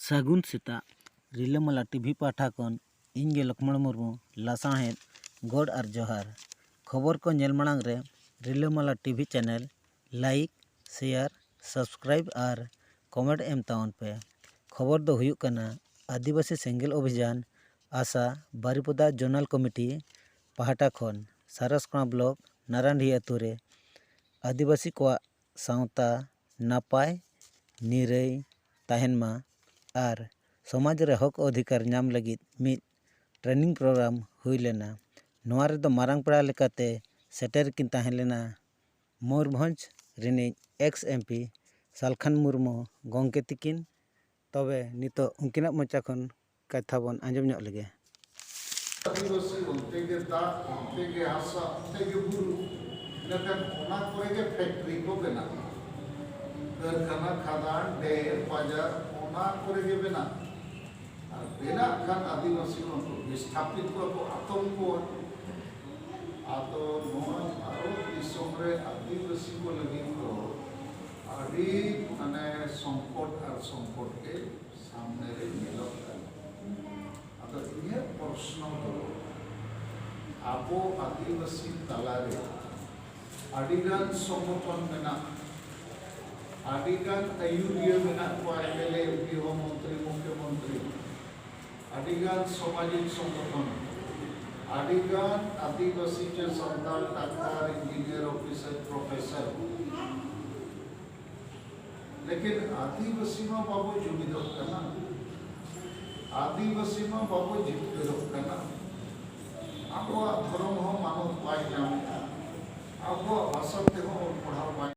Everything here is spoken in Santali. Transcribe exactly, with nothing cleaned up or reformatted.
ᱥᱟᱹᱜᱩᱱ ᱥᱮᱛᱟᱜ᱾ ᱨᱤᱞᱟᱹᱢᱟᱞᱟ ᱴᱤᱵᱷᱤ ᱯᱟᱦᱴᱟ ᱠᱷᱚᱱ ᱤᱧ ᱜᱮ ᱞᱚᱠᱷᱢᱚᱬ ᱢᱩᱨᱢᱩ ᱞᱟᱥᱟᱬᱦᱮᱫ ᱜᱚᱰ ᱟᱨ ᱡᱚᱦᱟᱨ᱾ ᱠᱷᱚᱵᱚᱨ ᱠᱚ ᱧᱮᱞ ᱢᱟᱲᱟᱝ ᱨᱮ ᱨᱤᱞᱟᱹᱢᱟᱞᱟ TV channel like, share, subscribe ᱟᱨ ᱠᱚᱢᱮᱱᱴ ᱮᱢ ᱛᱟᱵᱚᱱ ᱯᱮ᱾ ᱠᱷᱚᱵᱚᱨ ᱫᱚ ᱦᱩᱭᱩᱜ ᱠᱟᱱᱟ, ᱟᱹᱫᱤᱵᱟᱹᱥᱤ ᱥᱮᱸᱜᱮᱞ ᱚᱵᱷᱤᱡᱟᱱ ᱟᱥᱟ ᱵᱟᱨᱤᱯᱚᱫᱟ ᱡᱳᱱᱟᱞ ᱠᱚᱢᱤᱴᱤ ᱯᱟᱦᱴᱟ ᱠᱷᱚᱱ ᱥᱟᱨᱟᱥᱠᱚᱬᱟ ᱵᱞᱚᱠ ᱱᱟᱨᱟᱱᱰᱤ ᱟᱹᱛᱩ ᱨᱮ ᱟᱹᱫᱤᱵᱟᱹᱥᱤ ᱠᱚᱣᱟᱜ ᱥᱟᱶᱛᱟ ᱱᱟᱯᱟᱭ ᱱᱤᱨᱟᱹᱭ ᱛᱟᱦᱮᱱ ᱢᱟ ᱟᱨ ᱥᱚᱢᱟᱡᱽ ᱨᱮ ᱦᱚᱠ ᱚᱫᱷᱤᱠᱟᱨ ᱧᱟᱢ ᱞᱟᱹᱜᱤᱫ ᱢᱤᱫ ᱴᱨᱮᱱᱤᱝ ᱯᱨᱳᱜᱨᱟᱢ ᱦᱩᱭ ᱞᱮᱱᱟ᱾ ᱱᱚᱣᱟ ᱨᱮᱫᱚ ᱢᱟᱨᱟᱝ ᱯᱮᱲᱟ ᱞᱮᱠᱟᱛᱮ ᱥᱮᱴᱮᱨ ᱠᱤᱱ ᱛᱟᱦᱮᱸ ᱞᱮᱱᱟ ᱢᱚᱭᱩᱨᱵᱷᱚᱸᱡᱽ ᱨᱤᱱᱤᱡ ᱮᱠᱥ ᱮᱢᱯᱤ ᱥᱟᱞᱠᱷᱟᱱ ᱢᱩᱨᱢᱩ ᱜᱚᱢᱠᱮ ᱛᱤᱠᱤᱱ᱾ ᱛᱚᱵᱮ ᱱᱤᱛᱚᱜ ᱩᱱᱠᱤᱱᱟᱜ ᱢᱚᱪᱟ ᱠᱷᱚᱱ ᱠᱟᱛᱷᱟ ᱵᱚᱱ ᱟᱸᱡᱚᱢ ᱧᱚᱜ ᱞᱮᱜᱮ᱾ ᱟᱹᱫᱤᱵᱟᱹᱥᱤ ᱚᱱᱛᱮ ᱜᱮ ᱫᱟᱜ, ᱚᱱᱛᱮ ᱜᱮ ᱦᱟᱥᱟ, ᱚᱱᱛᱮ ᱜᱮ ᱵᱩᱨᱩ, ᱤᱱᱟᱹᱠᱷᱟᱱ ᱚᱱᱟ ᱠᱚᱨᱮ ᱜᱮ ᱯᱷᱮᱠᱴᱨᱤ ᱠᱚ ᱵᱮᱱᱟᱜᱼᱟ, ᱠᱟᱹᱨᱠᱷᱟᱱᱟ, ᱠᱷᱟᱫᱟᱱ, ᱰᱮᱢ, ᱵᱟᱡᱟᱨ, ᱚᱱᱟ ᱠᱚᱨᱮ ᱜᱮ ᱵᱮᱱᱟᱜᱼᱟ᱾ ᱟᱨ ᱵᱮᱱᱟᱜ ᱠᱷᱟᱱ ᱟᱹᱫᱤᱵᱟᱹᱥᱤ ᱩᱱᱠᱩ ᱵᱤᱥᱛᱷᱟᱯᱤᱛ ᱠᱚᱣᱟ ᱠᱚ, ᱟᱛᱚᱝᱠᱚᱣᱟ᱾ ᱟᱫᱚ ᱱᱚᱣᱟ ᱵᱷᱟᱨᱚᱛ ᱫᱤᱥᱚᱢ ᱨᱮ ᱟᱹᱫᱤᱵᱟᱹᱥᱤ ᱠᱚ ᱞᱟᱹᱜᱤᱫ ᱫᱚ ᱟᱹᱰᱤ ᱢᱟᱱᱮ ᱥᱚᱝᱠᱚᱴ ᱟᱨ ᱥᱚᱝᱠᱚᱴ ᱜᱮ ᱥᱟᱢᱱᱮ ᱨᱮ ᱧᱮᱞᱚᱜ ᱠᱟᱱᱟ᱾ ᱟᱫᱚ ᱤᱧᱟᱹᱜ ᱯᱨᱚᱥᱱᱚ ᱫᱚ, ᱟᱵᱚ ᱟᱹᱫᱤᱵᱟᱹᱥᱤ ᱛᱟᱞᱟᱨᱮ ᱟᱹᱰᱤᱜᱟᱱ ᱥᱚᱝᱜᱚᱴᱷᱚᱱ ᱢᱮᱱᱟᱜᱼᱟ, ᱟᱹᱰᱤᱜᱟᱱ ᱟᱹᱭᱩᱨᱤᱭᱟᱹ ᱢᱮᱱᱟᱜ ᱠᱚᱣᱟ, M L A, M P, ᱦᱚᱸ ᱢᱚᱱᱛᱨᱤ, ᱢᱩᱠᱷᱭᱚᱢᱚᱱᱛᱨᱤ, ᱟᱹᱰᱤᱜᱟᱱ ᱥᱟᱢᱟᱡᱤᱠ ᱥᱚᱝᱜᱚᱴᱷᱚᱱ, ᱟᱹᱰᱤᱜᱟᱱ ᱟᱹᱫᱤᱵᱟᱹᱥᱤ ᱪᱮ Santal doctor, engineer, officer, professor. ᱞᱮᱠᱤᱱ ᱟᱹᱫᱤᱵᱟᱹᱥᱤ ᱢᱟ ᱵᱟᱵᱚ ᱡᱩᱢᱤᱫᱚᱜ ᱠᱟᱱᱟ, ᱟᱹᱫᱤᱵᱟᱹᱥᱤ ᱢᱟ ᱵᱟᱵᱚ ᱡᱤᱛᱠᱟᱹᱨᱚᱜ ᱠᱟᱱᱟ, ᱟᱵᱚᱣᱟᱜ ᱫᱷᱚᱨᱚᱢ ᱦᱚᱸ ᱢᱟᱱᱚᱛ ᱵᱟᱭ ᱧᱟᱢᱮᱫᱼᱟ, ᱟᱵᱚᱣᱟᱜ ᱵᱷᱟᱥᱟ ᱛᱮᱦᱚᱸ ᱚᱞ ᱯᱟᱲᱦᱟᱣ ᱵᱟᱭ